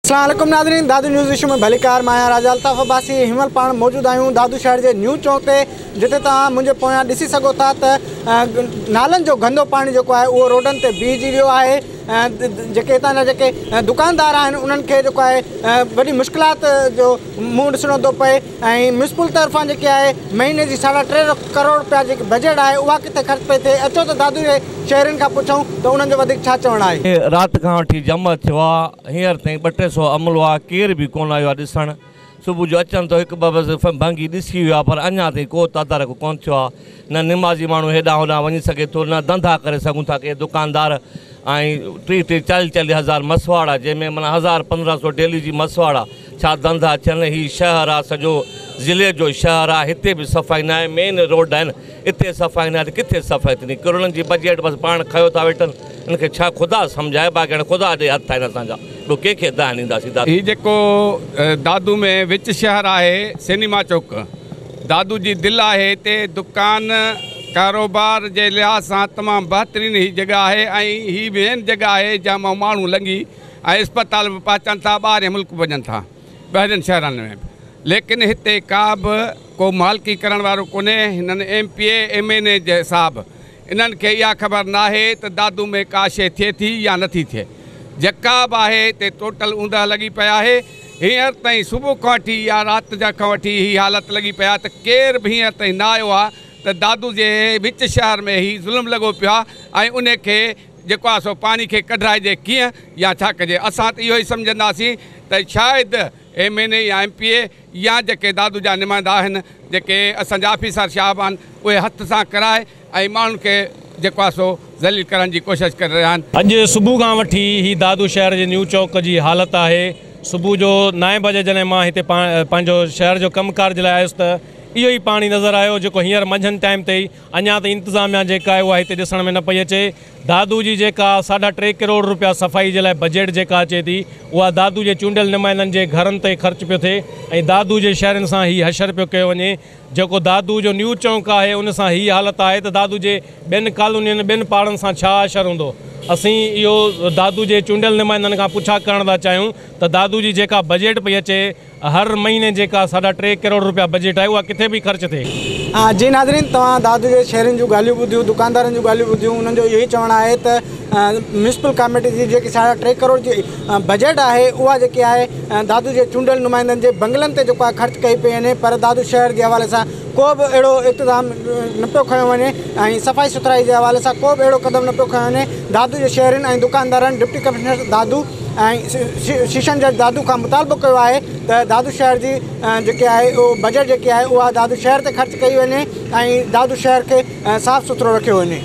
اسلام عليڪم ناظرين دادو نيوز اشو ۾ ڀليڪار مان آهيان راجا الطاف عباسي هن مهل پاڻ موجود آهيون دادو شهر جي نيو چوڪ تي جتي توهان منهنجي پويان ڏسي سگهو ٿا ته نالن جو گندو پاڻي جيڪو آهي اهو روڊن تي بيهجي ويو آهي جيڪي هتان جا جيڪي دڪاندار آهن انهن کي جيڪو آهي وڏي مشڪلات جو منهن ڏسڻو ٿو پئي ۽ ميونسپل طرفان جيڪي آهي مهيني جي ساڍا ٽي ڪروڙ رپيا جيڪي بجيٽ آهي اها ڪٿي خرچ پئي ٿئي اچو ته دادو جي شهرين کان پڇون ته انهن جو وڌيڪ ڇا چوڻ آهي. رات کان وٺي جمع ٿيو آ هينئر تائين ٻه ٽي سو عملو آ ڪير به ڪونه آيو آ ڏسڻ صبح جو اچن ته هڪ ٻه بس ڀنگي ڏسي ويو آ پر اڃا تائين ڪو تدارڪ ڪونه ٿيو آ نه نمازي ماڻهو هيڏانهن هوڏانهن وڃي سگهي ٿو نه ڌنڌا ڪري سگهون ٿا ڪي دڪاندار ۽ ٽيهه ٽيهه چاليهه چاليهه هزار مسواڙ آ جنهن ۾ معنيٰ هزار 15 سو ڊيلي جي مسواڙ آ ڇا ڌنڌا ٿين هي شهر آ سڄو ضلعي جو شهر آ هتي به صفائي ناهي مين روڊ آهن اتي صفائي ناهي ته ڪٿي صفائي ٿيندي ڪروڙن جي بجيٽ بس پاڻ کنيو ٿا ويٺن ان کي ڇا خدا سمجهائي باقي هاڻي خدا ڏي هٿ آهن اسان جا ٻيو ڪنهن کي دانهن ڏينداسين دادو. هي جيڪو دادو ۾ وچ شهر آهي سئنيما چوڪ دادو جي دل آهي هتي دڪان ڪاروبار جي لحاظ سان تمام بهترين هي جڳهه آهي ۽ هي مين جڳهه آهي جنهن مان ماڻهو لنگهي ۽ اسپتال به پهچن ٿا ٻاهرين ملڪ به وڃن ٿا ٻاهرين شهرن ۾ به ليڪن هتي ڪا به ڪو مالڪي ڪرڻ وارو ڪونهي هنن M P A M N A جي صاحب انهن کي اها خبر ناهي ته دادو ۾ ڪا شيء ٿئي ٿي يا نٿي ٿئي جيڪا به آهي هتي ٽوٽل اوندهه لڳي پئي آهي هينئر تائين صبح کان وٺي يا رات جا کان وٺي هي حالت لڳي پئي آهي ته ڪير به هينئر تائين نه آيو آهي ته دادو جي وچ شهر ۾ هي ظلم لڳو پيو آهي ۽ انهي کي جيڪو آهي سو پاڻي کي ڪڍرائجي ڪيئن يا ڇا ڪجي اسان ته اهو ئي سمجهنداسين ته شايد ايم اين اي يا ايم پي اي يا جيڪي دادو جا نمائندا آهن جيڪي اسان جا آفيسر صاحب آهن اهي هٿ سان ڪرائي ۽ ماڻهن کي جيڪو آهي سو ذليل ڪرڻ جي ڪوشش ڪري رهيا آهن. اڄ صبح کان وٺي هي دادو شهر جي نيو چوڪ جي حالت آهي صبح جو نائين بجي جڏهن مان هتي پنهنجو شهر جو ڪم ڪار جي لاء آيس ته اهو ئي پاڻي نظر آيو جيڪو هينئر منجهند ٽائيم تي ئي اڃا تائين انتظاميا جيڪا آهي اها هتي ڏسڻ ۾ نه پئي اچي. دادو جي جيڪا ساڍا ٽي ڪروڙ روپيا صفائي جي لاء بجيٽ جيڪا اچي ٿي اها دادو جي چونڊيل نمائندن جي گهرن تي خرچ پيو ٿئي ۽ دادو جي شهرين سان هي حشر پيو ڪيو وڃي. جيڪو دادو جو نيو چونڪ آهي ان سان هي حالت آهي ته دادو جي ٻين ڪالونين ٻين پاڙن سان ڇا حشر هوندو. اسين اهو دادو جي چونڊيل نمائندن کان پڇا ڪرڻ ٿا چاهيون ته دادو جي جيڪا بجيٽ پئي اچي هر مهيني جيڪا ساڍا ٽي ڪروڙ روپيا بجيٽ آهي اها ڪٿي پئي خرچ ٿئي. جي ناظرين توهان دادو جي شهرين جون ڳالهيون ٻڌيون دڪاندارن جون ڳالهيون ٻڌيون انهن جو اهو ئي چوڻ آهي ته ميونسپل ڪاميٽي جي جيڪي ساڍا ٽي ڪروڙ جي بجيٽ آهي اها جيڪي آهي دادو جي چونڊيل نمائندن جي بنگلن تي جيڪو آهي خرچ ڪئي پئي وڃي پر دادو شهر جي حوالي سان ڪو به اهڙو اقتدام نه پيو کنيو وڃي ۽ صفائي سٿرائي جي حوالي سان ڪو به اهڙو قدم نه پيو کنيو وڃي دادو جي شهرين ۽ دڪاندارن ڊپٽي ڪمشنر دادو ۽ سيشن جج دادو کان مطالبو ڪيو آهي ته دادو شهر جي جيڪي آهي اهو بجيٽ جيڪي آهي اها دادو شهر تي خرچ ڪئي وڃي ۽ دادو شهر کي صاف سٿرو رکيو وڃي.